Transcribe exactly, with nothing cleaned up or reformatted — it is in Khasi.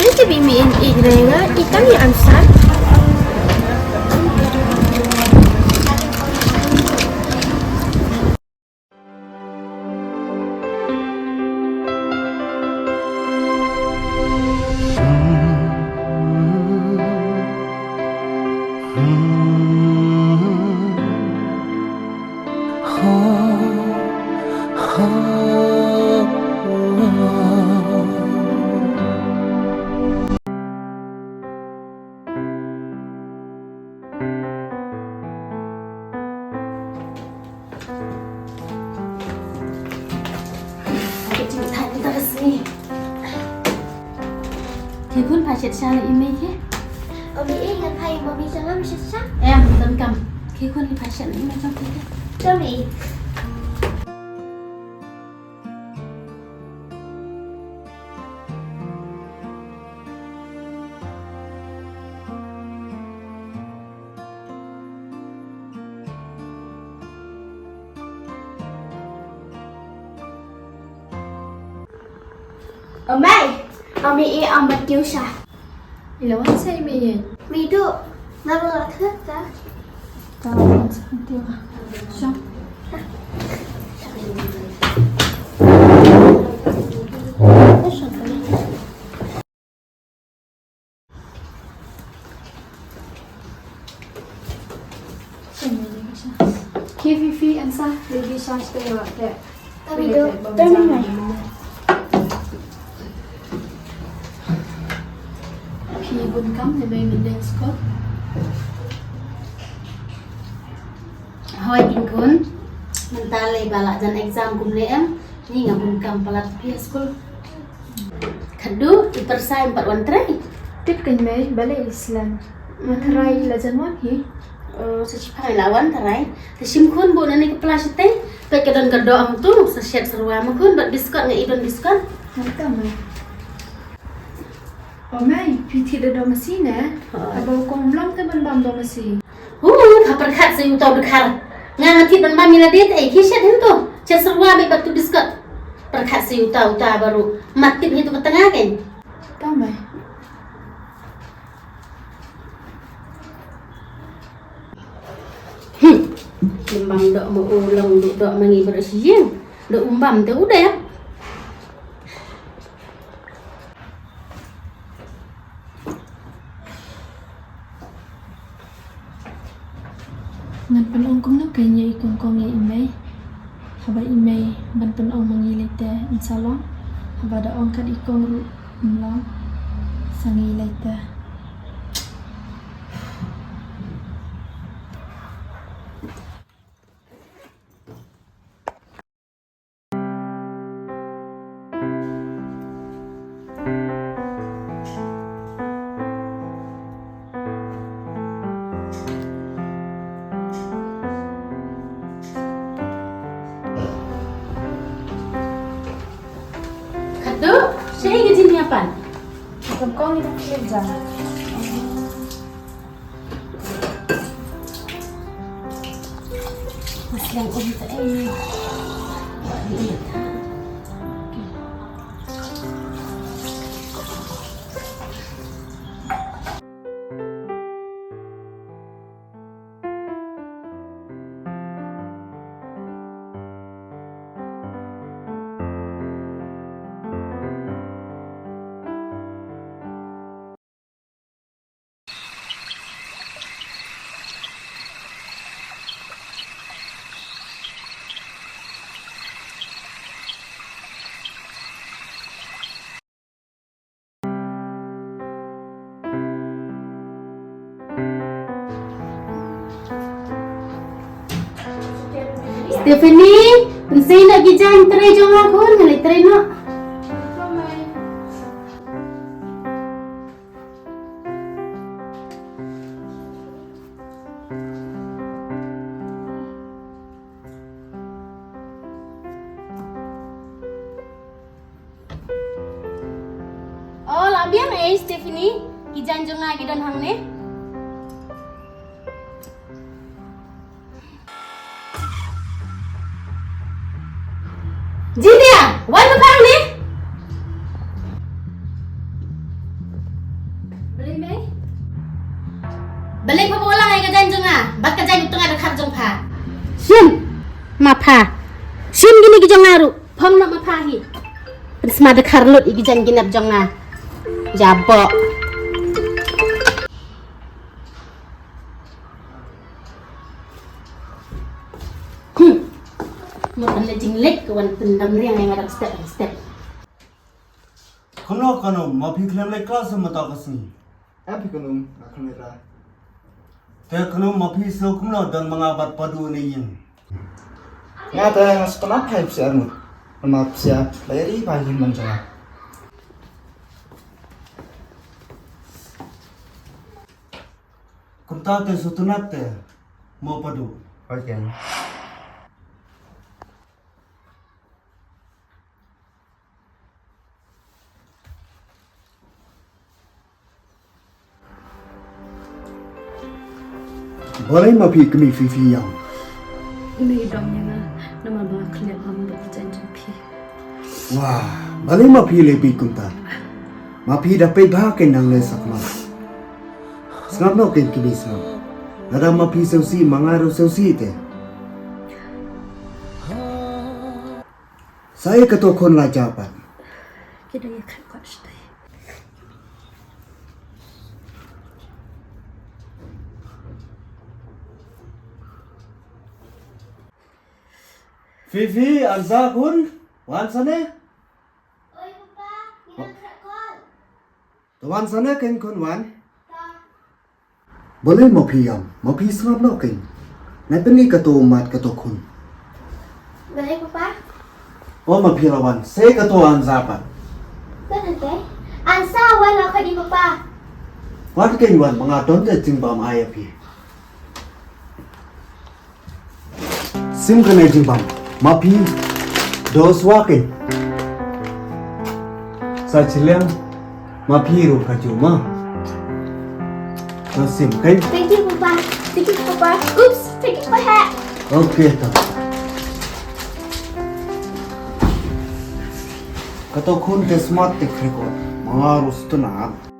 Ito bi mi in i renga itang i ansa. Khie khun, pha shet sha ïa i mei khie. Mami, eh, ngan pha ïa mami sha, mami shet sha. Em, donkam. Khie khun, pha shet ïa i mei jong phi khie. Mami. O mei, o mei, i ong ban tiew sha. I la wan sa i mei ïeit. Mei duh, nga ruh la khut ka. Ka wan sa ban tiew ka. Shong. Khie phi phi, an sa leit sha shatei wah te. Kami tu, kami mai. Phi bun kam ne mei, mynta skul? Hooid khun. Mynta lei ba la jan exam kumne em. Ni nga bun kam palat phi ha skul. Khadduh i pyrsa im pat wan trai. Tip kein mei, balei i slem. Nga trai la jan wan hi. Oh, sa shiphang i la wan trai. Te shim khun buh na ne ka pla shatei. Peit ka don ka doh hangtu, sa shet syrwa ma khun bad biskot, nga i don biskot. Ngan kam mei. O mei, phi thied da doh masi ne? Hooid. Haba u kong um long te ban bam doh masi. Hu, pha pyrkhat sa ïa uta u dkhar. Nga nga thied ban bam ïa lade te ei, khie shet hangtu. Shet syrwa beit bad tu biskot. Pyrkhat sa ïa uta uta baroh. Mat tip hi tu ka tnga kein. To mei. Hmm. Ym bam doh ma u, long duh doh ma ngi baroh shi ïing. Doh um bam te u dei. Ngan pynong kumno kein ïa i kong kong ïa i mei. Haba i mei ban pynong ma ngi lei te yn sa long. Haba da ong kat i kong ruh ym long. Sa ngi lei te. Khadduh, shaei ka jingïapan? Ka kong ïa ka khlieh jam. Tiffany, pynsei noh ki jaiñ trei jong nga khun, ngan leit trei noh. Oh, la biang eh, Stephanie. Ki jaiñ jong nga ki don hangne. Jidia, wan ma pha hangne. Balei mei? Balei pha buh lang ïa ka jaiñ jong nga bad ka jaiñ uta u dkhar jong pha? Shim ma pha. Shim kine ki jong nga ruh. Phong noh ma pha hi. Pyn sma dkhar lut ïa ki jaiñ ki nep jong nga. Jaboh. Hmm. Mo kan le jinglek ka wan pyndam riang ïa nga dang step by step. Kumno kano, ma phi khlem leit klas mynta ka sngi? Em phi kano, nga khlem leit ra. Te kano ma phi siew kumno don ma nga bad Padu ne ïing? Nga te nga sngewtynnat phai psiar mut. Namar psiar lei ri ba ïing man jong nga. Kumta te sngewtynnat te mo Padu. Okay. Balei ma phi kmie phi phi ïam? Une i dom ïa nga namar ba khlem am ba jan jong phi. Wah, balei ma phi leh phi kumta? Ma phi da peit bha kein nangne sakma. Sngap noh kein kmie sngap. Lada ma phi sngewsih ma nga ruh sngewsih te. Sa ïa kato khun la jia pat. Ki dang ïa khat kot stai. Fifi, Ansa khun, wan sane. Oi papa, ngi dang khat kot. To wan sane kein khun wan. Balei ma phi ïam, ma phi sngap noh kein. Nai pyni kato mat kato khun. Balei papa? O ma phi la wan, sei kato Ansa pat. Don hangtei. Ansa wan la khat i papa. Wan kein wan, ma nga don te jingbam ai ïa phi. Sim kane jingbam, ma phi, do swa kein. Sa chiliang, ma phi ruh ka ju ma. Do sim kein. Thank you, Papa. Thank you, Papa. Oops, thank you, Papa. Okay, to. Kato khun te smart te khrikot, ma nga ruh sngewtynnat.